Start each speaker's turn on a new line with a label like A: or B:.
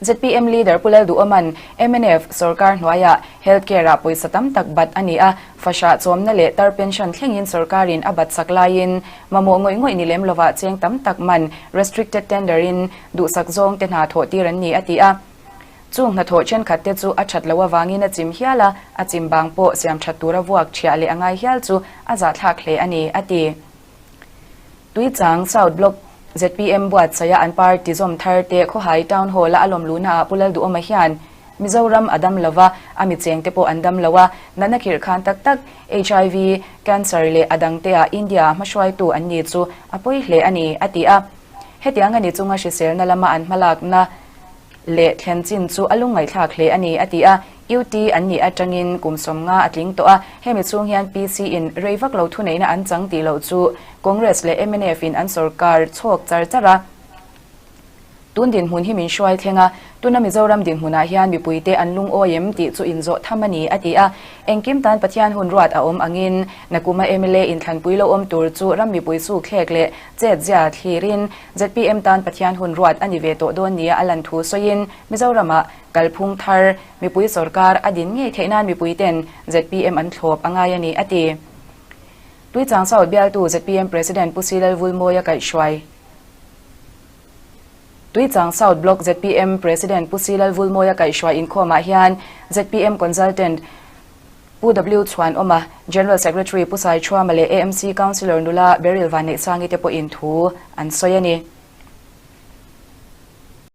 A: ZPM leader Pu Lalduhawma'n mnf sorkar hnuaiah health care-ah pawisa tam tak bat a ni a, fahrah chawmna leh tar pension thlengin sorkarin a bat sak laiin mamawh ngawih ngawih ni lem lovah cheng tam tak man restricted tender-in duhsak zawng te hna thawh tir an ni a ti a. Chung hnathawh thenkhat te chu a that loh avangin a chim hial a, a chim bang pawh siam that tura vuak thiah leh a ngai hial chu a zahthlak hle a ni, a ti. Tuichang South Block zpm buatsaia an party zawm thar te Khawhai Town Hall-a a lawm luhnaah Pu Lalduhawma hian Mizoram a dam lova, a mi chengte pawh an dam lo a, natna khirh khan tak tak hiv, Cancer leh a dangte-ah India-a hmahruaitu an ni chu a pawi hle a ni, a ti a. Hetiang a ni chunga hriselna lama an hmalakna leh thlen chin chu a lungngaihthlak hle a ni, a ti a. UT an nih atangin kum 50 a tling tawh a, hemi chhung hian PC in rei vak lo thuneihna an chang tih loh chu Congress leh mnf in an sawrkar chhawk char char a. Tun dinhmun hi min hruai thleng a, tuna Mizoram dinhmunah hian mipuite an lungawi em tih chu inzawh tham a ni, a ti a. Engkim tan Pathian hun ruat a awm angin Nakuma mla inthlanpui lo awm tur chu ram mipui sukthlek leh chetzia thlirin zpm tan Pathian hun ruat a ni ve tawh dawn nia a lan thu sawiin Mizoramah kalphung thar mipui sawrkar a din ngei theih nan mipuiten zpm an thlawp a ngai a ni, a ti. Tuichang South bialtu zpm President Pu Silal Vulmawia kaihhruai. Tuichang South Block zpm President Pu Silal Vulmawia kaihhruai inkhawmah hian zpm Consultant Pu W Chhuanawma, General Secretary Pu Sai Thuama leh AMC Councillor nula Beryl Vanneihsangi te pawhin thu an sawi a ni.